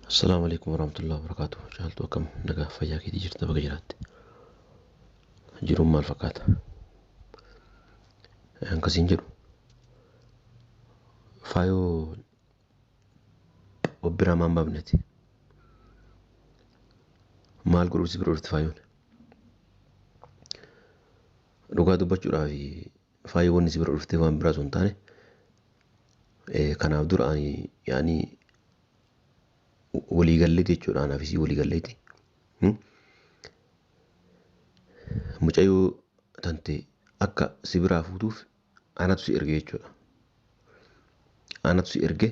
Assalaamu alaikum warahmatullahi wabarakatuh. Caaltuu akkam nagaa fayyaa keetii jirta baga jiraatte. Jiruun maal fakkaata? Akkasiin jedhu faayoo of biraa maan baafneti? Maal godhuuf si bira dhufti faayoon? Dhugaa dubbachuudhaaf faayoo wanni si bira dhuftee waan biraa osoo hin taane kanaaf dura ani yaanii waliigalleeti jechuudha anaaf isii waliigalleeti. Mucayyoo tante akka si biraa fuutuuf anatu si erge jechuudha. Anatu si erge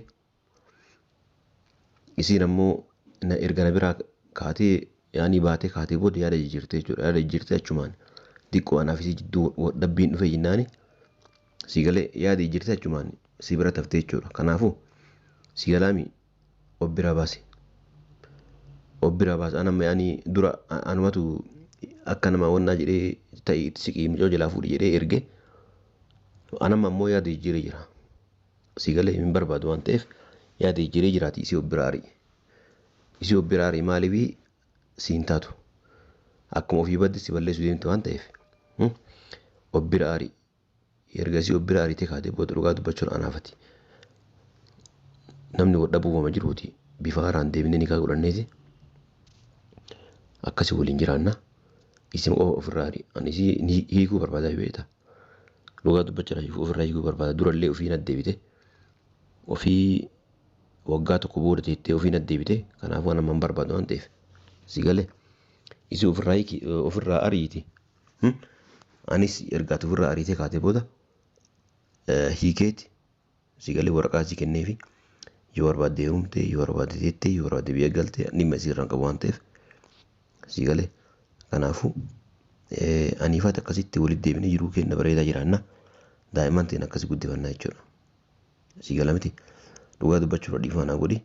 isiin ammoo na erga na biraa kaatee yaanii baatee kaatee booda yaada jijjiirte jechuudha. Yaada jijjiirtee achumaan xiqqoo anaaf isii jidduu dhabbiin dhufe jennaani si galee yaada jijjiirtee achumaan si bira taftee jechuudha. Kanaafuu si galaami of biraa baasi. Of biraa baasi. An amma yaanii dura anumatu akka nama wannaa jedhee ta'e itti siqii mucoo jalaa fuudhi jedhee erge. An amma ammoo yaada jijjiiree jira. Si galee hin barbaadu waan ta'eef yaada jijjiiree jiraati isii of biraa ari'i. Isii of biraa ari'i maaliif siin taatu. Akkuma ofii badde si balleessuu deemte waan ta'eef. Of bira ari'i. Erga isii of bira ariitee kaatee booda dhugaa dubbachuun anaafati. Namni wal dhabuu wama jiruuti bifa haaraan deebinee nikaa godhanneeti akkasii waliin jiraanna. Isin qofa ofirraa ari. Ani isii hiikuu barbaada beekta. Dhugaa dubbachuudhaaf ofirraa hiikuu barbaada. Durallee ofii na deebite. Ofii waggaa tokko booda teettee ofii na deebite. Kanaafuu ani amma hin barbaadu waan ta'eef. Si galee isii ofirraa hiiki ofirraa ariiti. Anis erga ati ofirraa ariitee kaatee booda hiikeeti. Si galee waraqaa si kenneefi yoo barbaadde heerumte yoo barbaadde teette yoo barbaadde biyya galte dhimma isii irraan qabu waan ta'eef si galee kanaafuu aniifaati akkasitti walitti deebinee jiruu keenya bareedaa jiraanna daa'imman ta'in akkasi guddifannaa jechuudha. Si gala miti dhugaa dubbachuudha dhiifama naa godhi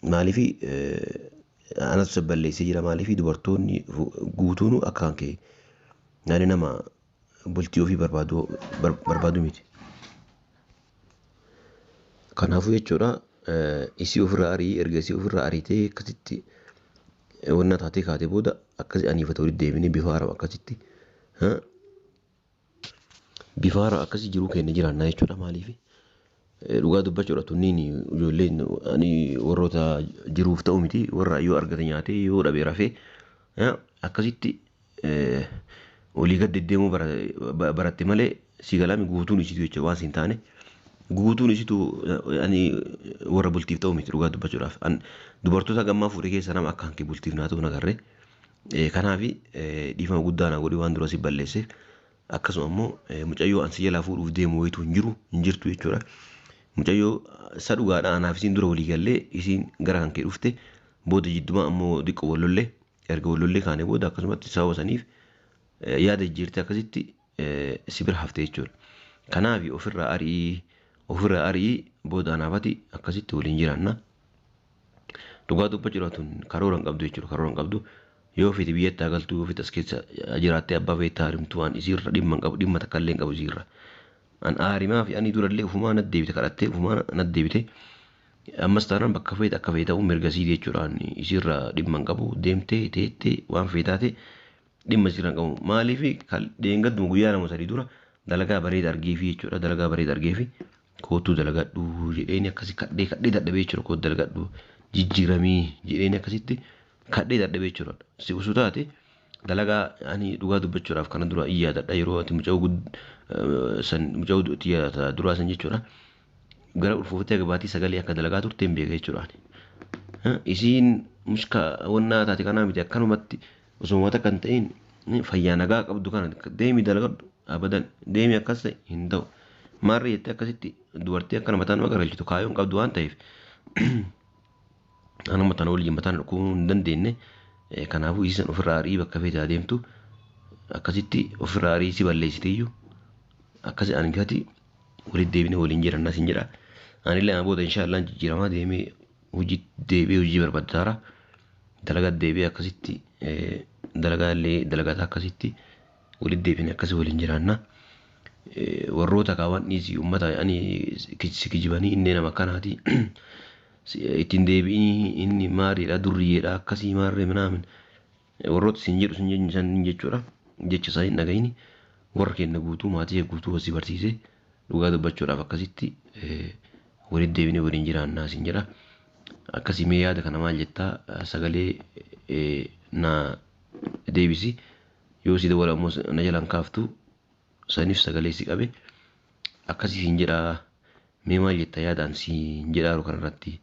maaliif anatu si balleessee jira maaliif dubartoonni guutuun akka kan kee naani nama bultii ofii barbaadu miti. Kanaafuu jechuudha isii ofirraa arii erga isii ofirraa ariitee akkasitti wanna taatee kaatee booda akkasi aniifata walitti deebinee bifa haaraa akkasitti bifa haaraa akkasi jiruu keenya jiraannaa jechuudha maaliif dhugaa dubbachuudha tunniin ijoolleen ani warroota jiruuf ta'u miti warra yoo argate nyaatee yoo dhabe rafee akkasitti olii gad deddeemuu baratte malee si galaami guutuun isiitu jechuudha waan siin taane. Guutuun isitu ani warra bultiif ta'u miti dhugaa dubbachuudhaaf. Dubartoota gammaa fuudhee keessa nama akka hanqii bultiif naa ta'u nagarree. Kanaaf dhiifama guddaa naa godhi waan dura si balleesseef. Akkasuma immoo mucayyoo ansi jalaa fuudhuuf deemu wayitu hin jiru hin jirtu jechuudha. Mucayyoo isa dhugaadha anaaf isiin dura walii gallee isiin gara kan kee dhufte booda jiddumaa ammoo xiqqoo wallollee erga wallollee kaanee booda akkasumatti sababa saniif yaada jijjiirtee akkasitti si bira hafte jechuudha. Kanaaf ofirraa ari'ii ofirraa ari'ii booda anaafati akkasitti waliin jiraanna. Dhugaa dubbachuudha tun karoora hin qabdu jechuudha karoora hin qabdu. Yoo fete biyyatti haa galtu yoo fete as keessa jiraattee abbaa feete haarimtu waan isiirra dhimma hin qabu dhimma takka illee hin qabu isiirra. An aarimaa fi ani durallee ofumaa natti deebite kadhattee ofumaa natti deebite. Ammas taanaan bakka feete akka feete ta'uu mirga isiiti jechuudha. Isiirra dhimma hin qabu deemtee teettee waan feete taate dhimma isiirra hin qabu. Maaliif dheengadduma guyyaa lama sadii dura dalagaa bareeda argeefi jechuudha dalagaa bareeda argeefi kootuu dalagadhu jedheeni akkasi kadhee kadhee dadhabee jechuudha kootu dalagadhu jijjiiramii jedheeni akkasitti kadhee dadhabee jechuudha. Si osoo taate dalagaa ani dhugaa dubbachuudhaaf kana dura in yaadadha yeroo ati mucaa san mucaa duraa san jechuudha. Gara ulfooftee gabaatii sagalee akka dalagaa turte hin beeka jechuudha. Isiin mushka wannaa taate kanaa miti akkanumatti osoo wanta kan ta'in fayyaa nagaa qabdu kana deemi dalagadhu abadan deemi akkas ta'e hin ta'u. Maarree jettee akkasitti dubartii akkana mataan nama garagalchitu kaayoon qabdu waan ta'eef anuma tana waliin mataan dhukkubuu hin dandeenye kanaafuu isiisan ofirraa ari'ii bakka feete adeemtu akkasitti ofirraa ari'ii si balleessiteeyyuu akkasi ani gati walitti deebinee waliin jiranna sin jedha. Anillee ana booda inshaallah jijjiiramaa deemee hojii deebi'ee hojii barbaadaara. Dalagaa deebi'ee akkasitti dalagaa illee dalagataa akkasitti walitti deebinee akkasi waliin jiraanna. Warroota kaawwan dhiisii uummata ani si kijibanii inni nama akkanaati. Ittiin deebi'ii, inni maariidha, durriyeedha, akkasii maarree minaamin warroota siin jedhu sin jechuudha. Jecha isaa hin dhaga'ini. Warra keenya guutuu, maatii guutuu asii barsiisee, dhugaa dubbachuudhaaf akkasitti walitti deebinee waliin jiraannaa siin jedha. Akkasii mee yaada kana maal jettaa? Sagalee na deebisi. Yoo si dawwala ammoo na jalaan kaaftu, saniif sagalee si qabe. Akkasii siin jedha. Mee maal jetta yaadaan siin jedhaaru kanarratti?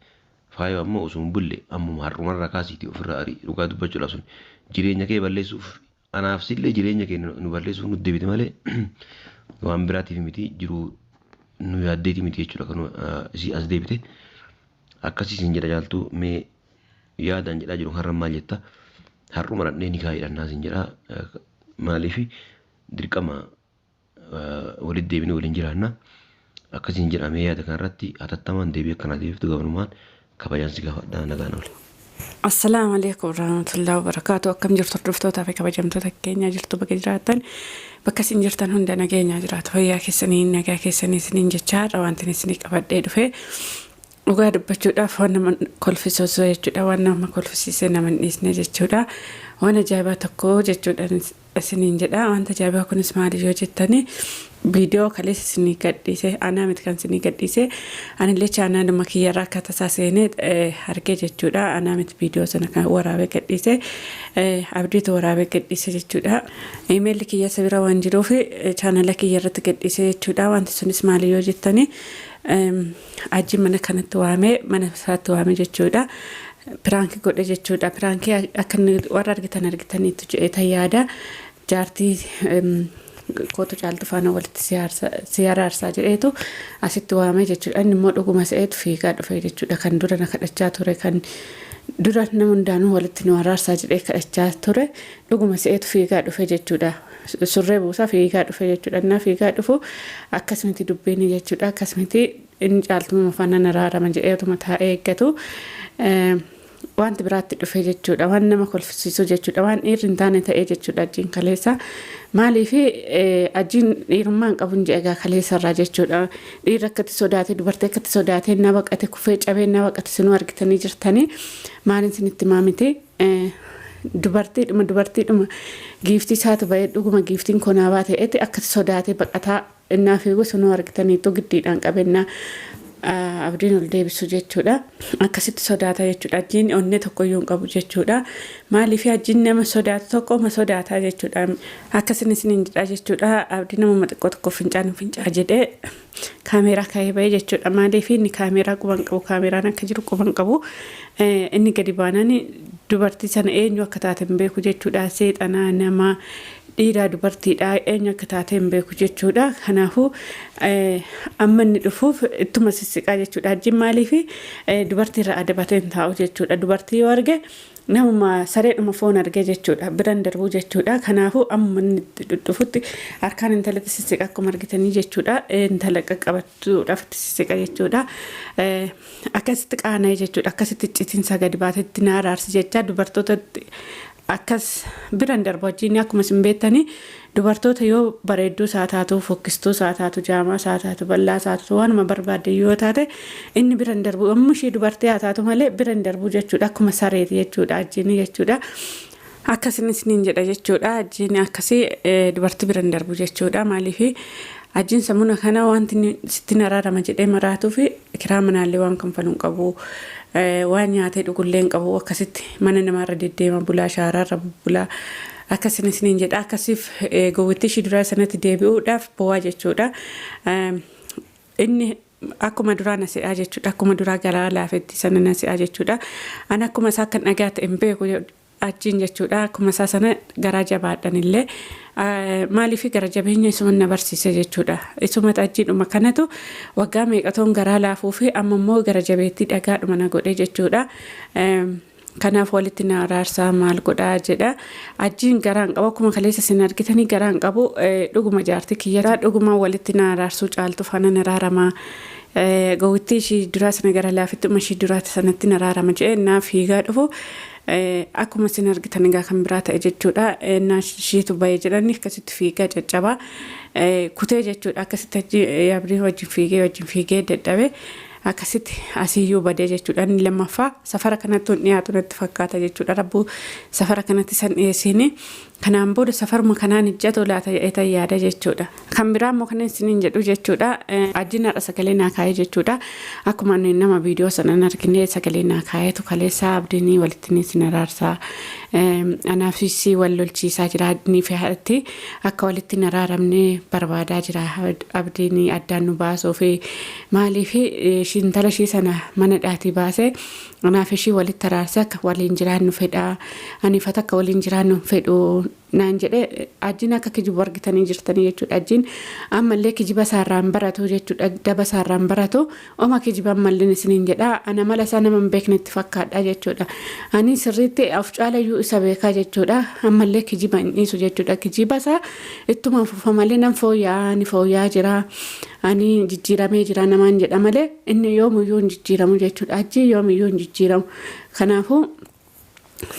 Faayoo ammoo osoo hin bulle ammuma har'umarraa kaasiitii ofirraa ari. Dhugaa dubbachuudhaaf sun jireenya kee balleessuuf, anaaf sillee jireenya kee nu balleessuuf nutti deebite malee waan biraatiif miti, jiru nu yaaddeeti miti jechuudha kan isii as deebite. Akkasii siin jedha jaaltuu. Mee yaadaan jedhaa jiru har'a maal jetta? Har'uma dhaqnee ni kaa'idhannaa siin jedha. Maaliif dirqama walitti deebinee waliin jiraanna. Akkasiin jedha. Mee yaada kanarratti hatattamaan deebii akkanaa deebiftu gabanumaan kabajaan si gaafadhaa. Nagaan oole. Assalaamu alaikum warahmatullahi wabarakatuh. Akkam jirtu, hordoftootaa fi kabajamtoota keenya? Jirtu, bakka jiraattan, bakka isin jirtan hunda nageenya jiraatu, fayyaa keessanii, nagaa keessanii isiniin jechaa, har'a wanti isinii qabadhee dhufe dhugaa dubbachuudhaaf waan nama kolfisiisu jechuudha. Waan nama kolfisiisee nama hin dhiisne jechuudha. Waan ajaa'ibaa tokko jechuudha isiniin jedha. Wanta ajaa'ibaa kunis maali yoo jettani, viidiyoo kaleessa isinii gadhiise anaa miti kan isinii gadhiise. Anillee chaanaaluma kiyyarraa akka tasaa seenee argee jechuudha. Anaa miti viidiyoo sana kan waraabee gadhiise, Abdiitu waraabee gadhiise jechuudha. Imeelli kiyya isa bira waan jiruuf chaanala kiyya irratti gadhiise jechuudha. Wanti sunis maali yoo jettani, Ajji mana kanatti waamee, mana isaatti waamee jechuudha. Prank godhe jechuudha. Prank akka inni warra argitan argitaniitu jedhee yaada. Jaartii kootu Caaltu faana walitti si araarsaa jedheetu asitti waamee jechuudha. Inni immoo dhuguma se'eetu fiigaa dhufe jechuudha. Kan dura na kadhachaa ture, kan dura nama hundaanuu walitti nu araarsaa jedhee kadhachaa ture, dhuguma se'eetu fiigaa dhufe jechuudha. Surree buusaa fiigaa dhufe jechuudha. Innaa fiigaa dhufu akkasumatti dubbiin jechuudha. Akkasumatti inni Caaltuma faana na araarama jedheetuma taa'ee eeggatu. Wanti biraatti dhufe jechuudha. Waan nama kolfisiisu jechuudha. Waan dhiirri hin taane ta'ee jechuudha ajjiin kaleessa. Maaliif ajjiin dhiirummaa hin qabu hin jedhe egaa kaleessarraa jechuudha. Dhiirri akkatti sodaatee, dubartii akkatti sodaatee na baqate, kufee cabee na baqate sinuu argitanii jirtanii. Maaliin isinitti himaa miti. Dubartiidhuma giiftii isaatu bahee, dhuguma giiftiin konaabaa ta'eeti akkatti sodaatee baqataa innaa fiigu sinuu argitaniitu, giddiidhaan qabennaa Abdiin ol deebisu jechuudha. Akkasitti sodaata jechuudha. Ajjiin onnee tokkoyyuu hin qabu jechuudha. Maaliif ajjiin nama sodaatu tokko ma sodaata jechuudha. Akkasin isiniin jedha jechuudha. Abdii namuma xiqqoo tokko fincaan fincaa jedhee kaameeraa kaa'ee bahee jechuudha. Maaliif inni kaameeraa quban qabu, kaameeraan akka jiru quban qabu. Inni gadi baanaan dubartii sana eenyu akka taate hin beeku jechuudha. Seexanaa, nama dhiiraa, dubartiidha, eenyu akka taate hin beeku jechuudha. Kanaafuu amma inni dhufuuf ittuma sissiqaa jechuudha. Ajjiin maaliif dubartii irraa adabatee hin taa'u jechuudha. Dubartii yoo arge namuma sareedhuma foon argee jechuudha. Biran darbuu jechuudha. Kanaafuu amma inni dhufutti harkaan intalatti sissiqa akkuma argitanii jechuudha. Intala qaqqabachuudhaaf itti sissiqa jechuudha. Akkasitti qaana'e jechuudha. Akkasitti icciitiinsaa gadi baatetti na araarsi jecha dubartootatti akkas biran darbu wajjin. Akkuma isin beektanii, dubartoota yoo bareedduu isaa taatu, fokkistuu isaa taatu, jaamaa isaa taatu, bal'aa isaa taatu, waanuma barbaadde yoo taate inni biran darbu. Yommuu ishee dubartii haa taatu malee biran darbu jechuudha. Akkuma sareeti jechuudha ajjiin jechuudha. Akkasin isiniin jedha jechuudha. Ajjiin akkasii dubartii biran darbu jechuudha. Maaliif ajjiin sammuna kana wanti sitti araarama jedhee maraatuu fi kiraa manaallee waan kanfalu hin qabu. Waan nyaatee dhugullee hin qabu. Akkasitti mana namaarra deddeema bulaa, shaaraarra bulaa. Akkasin isiniin jedha. Akkasiif gowwittii ishii duraa sanatti deebi'uudhaaf bo'aa jechuudha. Inni akkuma duraa na se'aa jechuudha. Akkuma duraa garaa laafetti sana na se'aa jechuudha. Ani akkuma isaa kan dhagaa ta'e hin beeku achiin jechuudha. Akkuma isaa sana garaa jabaadhan illee maaliif gara jabeenya isuma na barsiise jechuudha. Isuma achiidhuma kanatu waggaa meeqatoon garaa laafuu fi amma immoo gara jabeettii dhagaadhuma na godhe jechuudha. Kanaaf walitti na araarsaa maal godhaa jedha. Ajiin garaan qabu, akkuma kaleessa isin argitanii garaan qabu. Dhuguma jaartii kiyyaa dhuguma walitti na araarsuu, Caaltu faana na araaramaa. Gowwittii ishii duraa sana gara laafitti ishii duraa sanatti na araarama jedhee naa fiigaa dhufu akkuma isin argitan egaa kan biraa ta'e jechuudha. Naa ishiitu bahee jedhani akkasitti fiigaa caccabaa kutee jechuudha. Akkasitti Abdii wajjin fiigee dadhabe. Akkasitti asiyyuu badee jechuudha. Inni lammaffaa safara kanatti hin dhiyaatu natti fakkaata jechuudha. Rabbuu safara kanatti san dhiyeessini. Kanaan booda safaruma kanaan ijjatu laata jedheetan yaada jechuudha. Kan biraa immoo kan isiniin jedhu jechuudha. Ajjiin har'a sagalee naa kaa'ee jechuudha. Akkuma inni nama viidiyoo sana hin argine sagalee naa kaa'eetu kaleessaa abdiinii walitti ni isin araarsaa. Anaafis wal lolchiisaa jira. Ni fi haadhatti akka walitti hin araaramne barbaadaa jira. Abdiin addaan nu baasuu fi maaliif intala ishii sana mana dhaatii baasee anaaf ishii walitti araarsee akka waliin jiraannu fedha. Ani fata akka waliin jiraannu hin fedhu naan jedhe. Ajjiin akka kijibu argitanii jirtanii jechuudha. Ajjiin ammallee kijiba isaarraan baratu jechuudha. Daba isaarraan baratu oma kijiba ammallee isiniin jedha. Ana mala isaa nama hin beeknetti fakkaadha jechuudha. Ani sirriitti of caalayyuu isa beekaa jechuudha. Ammallee kijiba hin dhiisu jechuudha. Kijiba isaa ittuma fufa malee nan fooyya'aa ni fooyya'aa jira. Ani jijjiiramee jira namaan jedha malee inni yoomiyyuu hin jijjiiramu jechuudha. Ajjiin yoomiyyuu hin jijjiiramu. Kanaafuu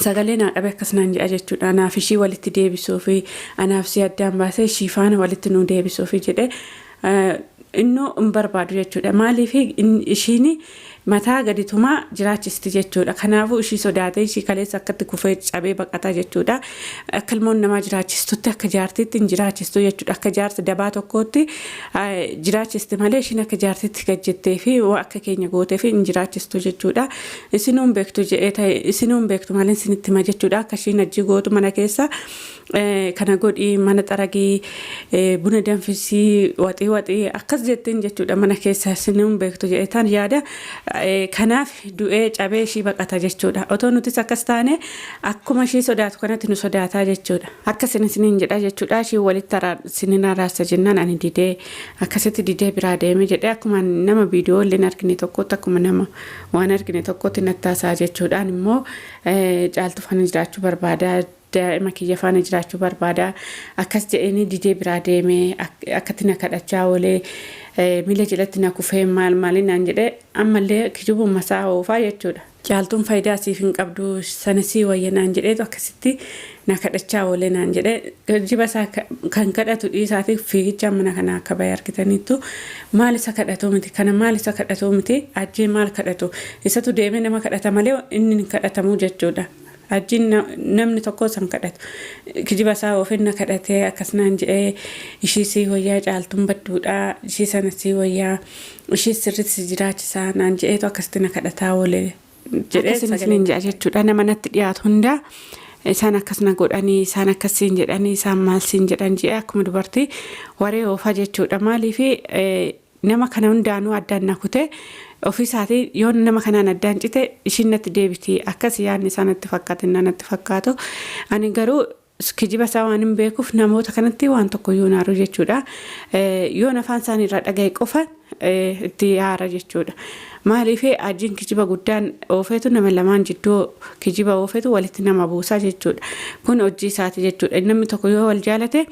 sagalee naa dhabe akkas naan jedha jechuudha. Anaaf ishii walitti deebisuu fi anaaf si addaan baasee ishii faana walitti nu deebisuu fi jedhe innoo hin barbaadu jechuudha. Maaliif ishiin mataa gadi tumaa jiraachisti jechuudha. Kanaafuu ishii sodaatee ishii kaleessa akkatti kufee cabee baqata jechuudha. Akka ilmoon namaa jiraachistutti akka jaartiitti hin jiraachistu jechuudha. Akka jaarsa dabaa tokkootti jiraachisti malee ishiin akka jaartiitti gad jettee fi akka keenya gootee fi hin jiraachistu jechuudha. Isinuu hin beektu jedhee ta'e isinuu hin beektu malee isinitti hima jechuudha. Akka ishiin hajji gootu mana keessa kana godhii mana xaragii buna danfisii waxii waxii akkas jettiin jechuudha mana keessa isinuu hin beektu jedhee ta'an yaada. Kanaaf du'ee cabee ishii baqata jechuudha. Otoo nutis akkas taane akkuma ishii sodaatu kanatti nu sodaataa jechuudha. Akka isin isiniin jedha jechuudha. Ishii walitti isinin araarsa jennaan ani didee akkasitti didee biraa deeme jedhee akkuma nama viidiyoo illee argine tokkotti akkuma nama waan argine tokkotti natti haasa'a jechuudha. Ani immoo Caaltuu faana jiraachuu barbaada. Daa'ima kiyya faana jiraachuu barbaada. Akkas jedheenii didee biraa deeme akkatti na kadhachaa oolee miila jalatti na kufee maal maali naan jedhee ammallee kijibuma isaa oofaa jechuudha. Caaltuun faayidaa siif hin qabdu sana sii wayya naan jedheetu akkasitti na kadhachaa oolee naan jedhee kijiba isaa kan kadhatu dhiisaatii fiigichaan mana kanaa akka bahe argitaniittu. Maal isa kadhatu miti kana maal isa kadhatu miti ajjee maal kadhatu isatu deemee nama kadhata malee inni hin kadhatamu jechuudha. Ajjiin namni tokko isa hin kadhatu. Kijiba isaa oofeen na kadhatee akkas naan jedhee ishii sii wayyaa Caaltuun badduudha ishii sana sii wayyaa ishii sirriitti si jiraachisaa naan jedheetu akkasitti na kadhataa oole jedhee Akkasin isiniin jedha jechuudha. Nama natti dhiyaatu hunda isaan akkas na godhanii isaan akkas siin jedhanii isaan maal siin jedhan jedhee akkuma dubartii waree oofaa jechuudha. Maaliif nama kana hundaanuu addaan na kute ofii isaatii yoo nama kanaan addaan cite ishiin natti deebiti akkas yaadni isaa natti fakkaate natti fakkaatu. Ani garuu kijiba isaa waan hin beekuuf namoota kanatti waan tokko iyyuu hin aaru jechuudha. Yoon afaan isaanii irraa dhagaye qofa itti aara jechuudha. Maaliif ajiin kijiba guddaan oofetu nama lamaan jidduu kijiba oofetu walitti nama buusaa jechuudha. Kun hojii isaati jechuudha. Namni tokko yoo wal jaalate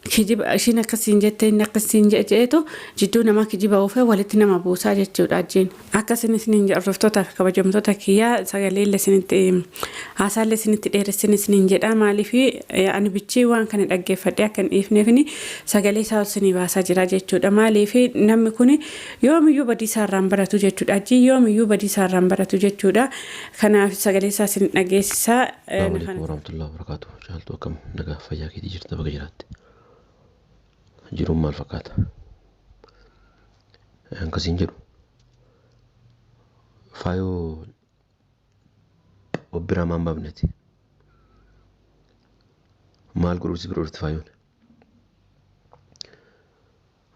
kijiba ishiin akkasiin jette inni akkasiin jedhe jedheetu jidduu namaa kijiba oofee walitti nama buusaa jechuudha ajiin. Akkasin isiniin jedha hordoftoota fi kabajamtoota kiyyaa sagalee illee isinitti haasaallee isinitti dheeressin isiniin jedha. Maaliif ani bichii waan kana dhaggeeffadhee akka hin dhiifneefini sagalee isaa isinii baasaa jira jechuudha. Maaliif namni kun yoomiyyuu badii isaa irraan baratu jechuudha. Ajjiin yoomiyyuu badii isaa irraan baratu jechuudha. Kanaaf sagalee isaa isin dhageessisaa. Assalamu alaikum warahmatullahi wabarakatuh. Caaltuu akkam nagaa fayyaa keetii jirta baga jiraatte. Jiruun maal fakkaata? Akkasiin jedhu faayoo obbiraa maan baafneti? Maal godhuuf si bira dhufti faayoon?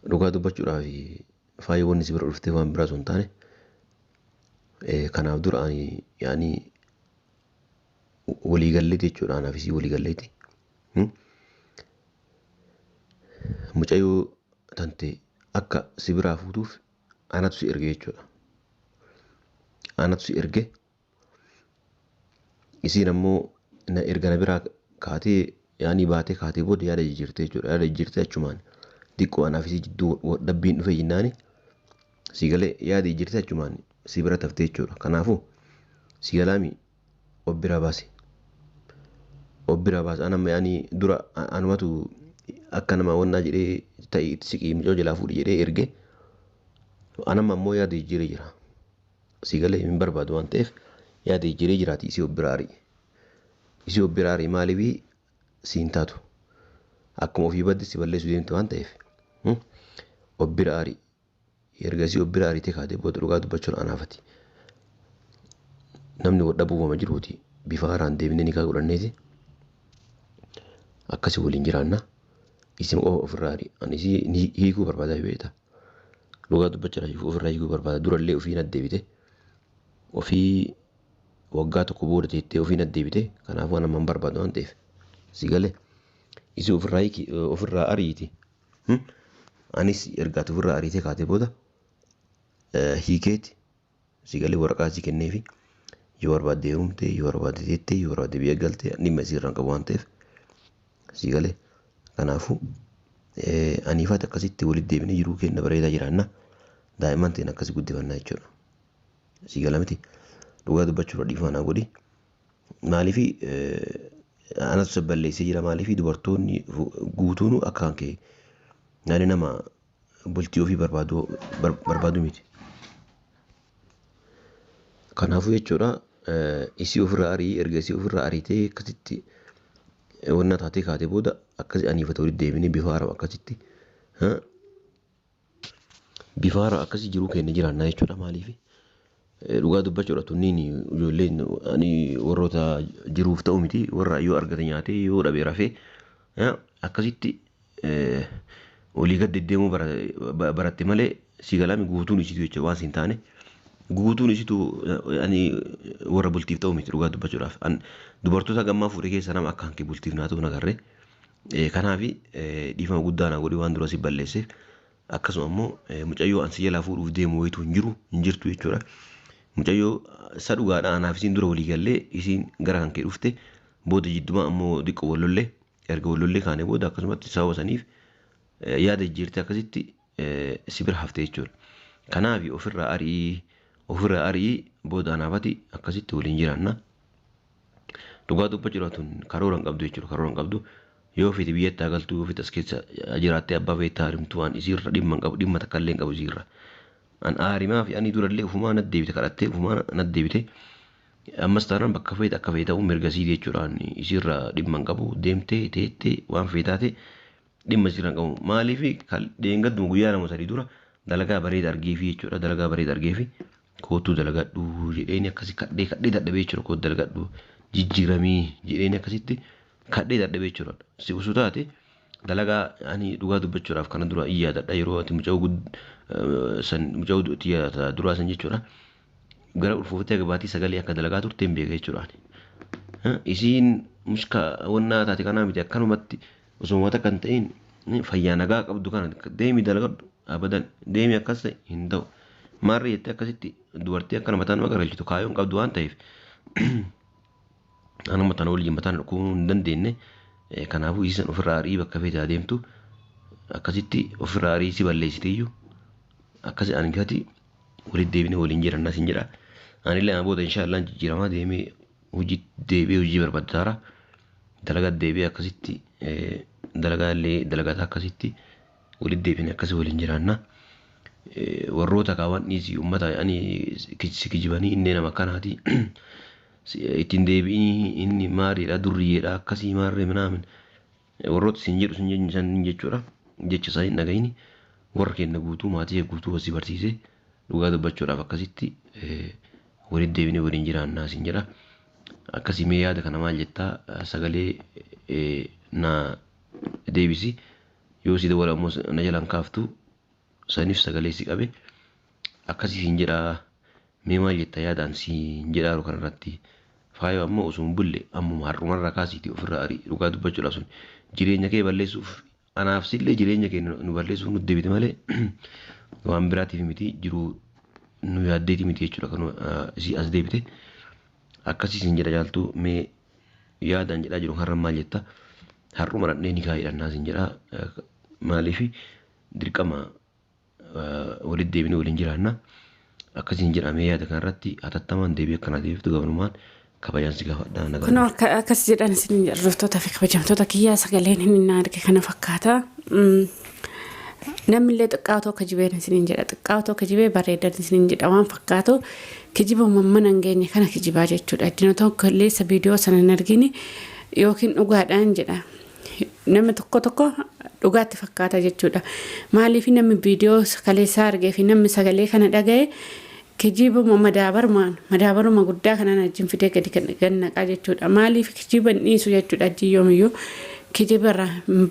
Dhugaa dubbachuudhaaf faayoo wanni si bira dhuftee waan biraa osoo hin taane kanaaf dura ani yaanii walii galleeti jechuudha anaaf isii walii galleeti. Mucayyoo tante akka si biraa fuutuuf anatu si erge jechuudha. Anatu si erge isiin ammoo na erga na biraa kaatee yaanii baatee kaatee booda yaada jijjiirtee jechuudha. Yaada jijjiirtee achumaan xiqqoo anaaf isii jidduu dhabbiin dhufe jennaani si galee yaada jijjiirtee achumaan si bira taftee jechuudha. Kanaafuu si galaami of biraa baasi. Of biraa baasi. An amma yaanii dura anumatu akka nama wannaa jedhee ta'i itti siqii mucoo jalaa fuudhi jedhee erge. An amma ammoo yaada jijjiiree jira. Si galee hin barbaadu waan ta'eef yaada jijjiiree jiraati isii of bira ari'i. Isii of bira ari'i maaliif siin taatu. Akkuma ofii badde si balleessuu deemti waan ta'eef. Of bira ari'i. Ergasii of bira ariitee kaatee booda dhugaa dubbachuun anaafati. Namni wal dhabuu wama jiruuti bifa haaraan deebinee nikaa godhanneeti akkasii waliin jiraanna. Isin qofa ofirraa ari. Ani isii hiikuu barbaadaa beekta. Dhugaa dubbachuudhaaf ofirraa hiikuu barbaada. Durallee ofii na deebite. Ofii waggaa tokko booda teettee ofii na deebite. Kanaafuu ani amma hin barbaadu waan ta'eef. Si galee isii ofirraa hiiki ofirraa ariiti. Anis erga ati ofirraa ariitee kaatee booda hiikeeti si galee waraqaa si kenneefi yoo barbaadde heerumte yoo barbaadde teette yoo barbaadde biyya galte dhimma isii irraan qabu waan ta'eef si galee kanaafuu aniifaati akkasitti walitti deebinee jiruu keenya bareedaa jiraanna daa'imman ta'in akkasi guddifannaa jechuudha. Si gala miti dhugaa dubbachuudha dhiifama naa godhi. Maaliif anatu si balleessee jira maaliif dubartoonni guutuun akka kan kee namni nama bultii ofii barbaadu barbaadu miti. Kanaafuu jechuudha isii ofirraa arii erga isii ofirraa ariitee akkasitti wanna taatee kaatee booda akkasi aniifata walitti deebinee bifa haarawa akkasitti bifa haaraa akkasii jiruu keenya jiraannaa jechuudha maaliif dhugaa dubbachuudha tunniin ijoolleen ani warroota jiruuf ta'u miti warra yoo argate nyaatee yoo dhabe rafee akkasitti olii gad deddeemuu baratte malee si galaami guutuun isitu jechuudha waan siin taane guutuun isitu ani warra bultiif ta'u miti dhugaa dubbachuudhaaf dubartoota gammaa fuudhee keessa nama akka hanqee bultiif naa ta'u nagarree kanaaf dhiifama guddaa naa godhi waan dura si balleesseef. Akkasuma immoo mucayyoo an si jalaa fuudhuuf deemu wayitu hin jiru hin jirtu jechuudha. Mucayyoo isa dhugaadha anaaf isiin dura walii gallee isiin gara kan kee dhufte booda jiddumaa ammoo xiqqoo wal lollee erga wal lollee kaanee booda akkasumatti sababa saniif yaada jijjiirtee akkasitti si bira hafte jechuudha. Kanaaf ofirraa ari'ii ofirraa ari'ii booda anaaf ati akkasitti waliin jiraanna. Dhugaa dubbachuudhaaf tun karoora hin qabdu jechuudha. Karoora hin qabdu. Yoo feete biyyatti haa galtu, yoo feete as keessa jiraattee abbaa feete haa harimtu waan isiirra dhimma hin qabu, dhimma takka illee hin qabu isiirra. An aarimaa fi ani durallee ufumaa natti deebite kadhattee ufumaa natti deebite. Ammas taanaan bakka feete akka feete ta'uu mirga isiiti jechuudha. Ani isiirra dhimma hin qabu. Deemtee teettee waan feete taate dhimma isiirra hin qabu. Maaliif dheengadduma guyyaa lama sadii dura dalagaa bareeda argeefi jechuudha. Dalagaa bareeda argeefi koottuu dalagadhu jedheeni akkasi kadhee kadhee dadhabee jechuudha. Koottu dalagadhu jijjiiramii jedheeni akkasitti kadhee dadhabee jechuudha. Si osoo taate dalagaa ani dhugaa dubbachuudhaaf kana dura in yaadadha yeroo ati mucaa san mucaa tiyya duraa san jechuudha. Gara ulfooftee aga baatii sagalee akka dalagaa turte hin beeka jechuudha. Isiin mushka wannaa taate kanaa miti akkanumatti osoo wanta kan ta'in fayyaa nagaa qabdu kana deemi dalagadhu abadan deemi akkas ta'e hin ta'u. Maarree jettee akkasitti dubartii akkana mataa nama garagalchitu kaayoon qabdu waan ta'eef anuma tana waliin mataan dhukkubuu hin dandeenye. Kanaafuu isiisan ofirraa ari'ii bakka feete adeemtu akkasitti ofirraa ari'ii si balleessiteeyyuu akkasi ani gati walitti deebinee waliin jiranna sin jedha. Anillee ana booda inshaallah jijjiiramaa deemee hojii deebi'ee hojii barbaadataara. Dalagaa deebi'ee akkasitti dalagaa illee dalagataa akkasitti walitti deebinee akkasi waliin jiraanna. Warroota kaawwan dhiisii uummata ani si kijibanii inni nama akkanaati. Ittiin deebi'ii inni maariidha durriyeedha akkasii maarree minaamin warroota siin jedhu sin san jechuudha. Jecha isaa hin dhaga'ini warra keenya guutuu maatii guutuu asii barsiisee dhugaa dubbachuudhaaf akkasitti walitti deebinee waliin jiraannaa siin jedha. Akkasii mee yaada kana maal jettaa sagalee na deebisi yoo si dawwala ammoo na jalaan kaaftu saniif sagalee si qabe akkasii siin jedha mee maal jetta yaadaan siin jedhaaru kanarratti faayoo ammoo osoo hin bulle ammuma har'umarraa kaasiiti ofirraa ari dhugaa dubbachuudhaaf sun jireenya kee balleessuuf anaaf sillee jireenya kee nu balleessuuf nu deebite malee waan biraatiif miti jiruu nu yaaddeeti miti jechuudha kan isii as deebite akkasii siin jedha jaaltuu mee yaadaan jedhaa jiru har'a maal jetta har'uma dhaqnee ni kaa'idhannaa siin jedha maaliif dirqama walitti deebinee waliin jiraanna akkasiin jedhamee yaada kanarratti hatattamaan deebii akkanaa deebiftu gabanumaan kabajaan si gaafadha nagaa. Kunoo akka akkas jedhan isin hordoftoota fi kabajamtoota kiyyaa sagaleen inni na arge kana fakkaata. Namni illee xiqqaa otoo kijibeen isiniin jedha. Xiqqaa otoo kijibee bareedan isiniin jedha. Waan fakkaatu kijiba mana hin geenye kana kijibaa jechuudha. Addina tokko illee isa viidiyoo sana hin argini yookiin dhugaadhaan jedha. Namni tokko tokko dhugaatti fakkaata jechuudha. Maaliif namni viidiyoo kaleessaa argee fi namni sagalee kana dhaga'e kijibuma madaabarumaan madaabaruma guddaa kanaan ajjiin fidee gadi gannaqaa jechuudha. Maaliif kijiba hin dhiisu jechuudha ajjiin yoomiyyuu kijiba irraa hin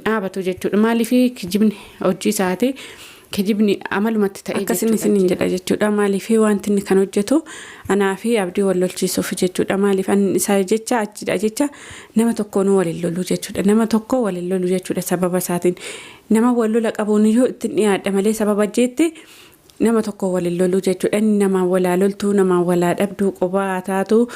dhaabatu jechuudha. Maaliif kijibni hojii isaati. Kijibni amalumatti ta'e Akkasin isiniin jedha jechuudha. Maaliif wanti inni kan hojjetu anaa fi Abdii wal lolchiisuuf jechuudha. Maaliif ani isaa jecha achidha jecha nama tokkoon wal hin lolu jechuudha. Nama tokko wal hin lolu jechuudha sababa isaatiin. Nama wal lola qabuun iyyuu ittiin dhiyaadha malee sababa jeetti nama tokko wal hin lolu jechuudha. Inni namaan walaa loltuu, namaan walaa dhabduu, qobaa taatu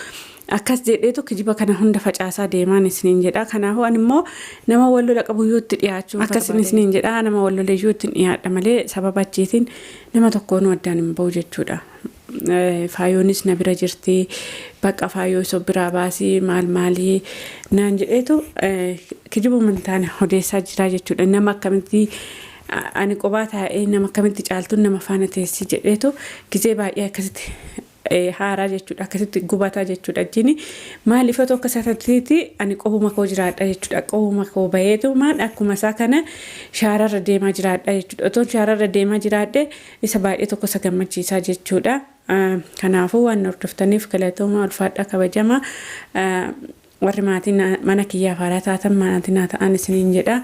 akkas jedheetu kijiba kana hunda facaasaa deemaan isiniin jedha. Kanaafuu ani immoo nama wal lola qabu iyyuu itti dhiyaachuu akkasin isiniin jedha. Nama wal lola iyyuu ittiin dhiyaadha malee sababa achiitiin nama tokkoon addaan hin ba'u jechuudha. Faayoonis na bira jirti, bakka faayoo isa biraa baasii maal maalii naan jedheetu kijibuma hin taane odeessaa jira jechuudha. Nama akkamitti ani qobaa taa'ee nama akkamitti caaltuun nama faana teessi jedheetu gizee baay'ee akkasitti haaraa jechuudha, akkasitti gubataa jechuudha. Ajjiini maaliif otoo akka isaatti ani qobuma koo jiraadha jechuudha. Qobuma koo baheetu maan akkuma isaa kana shaararra deemaa jiraadha jechuudha. Otoo shaararra deemaa jiraadhe isa baay'ee tokko isa gammachiisaa jechuudha. Kanaafuu waan hordoftaniif galatooma, ulfaadhaa, kabajama. Warri maatii mana kiyyaaf haaraa taatan maatii naa ta'an isiniin jedha.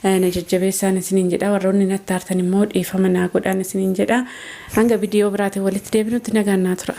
Na jajjabeessaan isiniin jedha. Warroonni natti aartan immoo dhiifama naa godhaan isiniin jedha. Hanga viidiyoo biraatiin walitti deebinutti nagaan naa tura.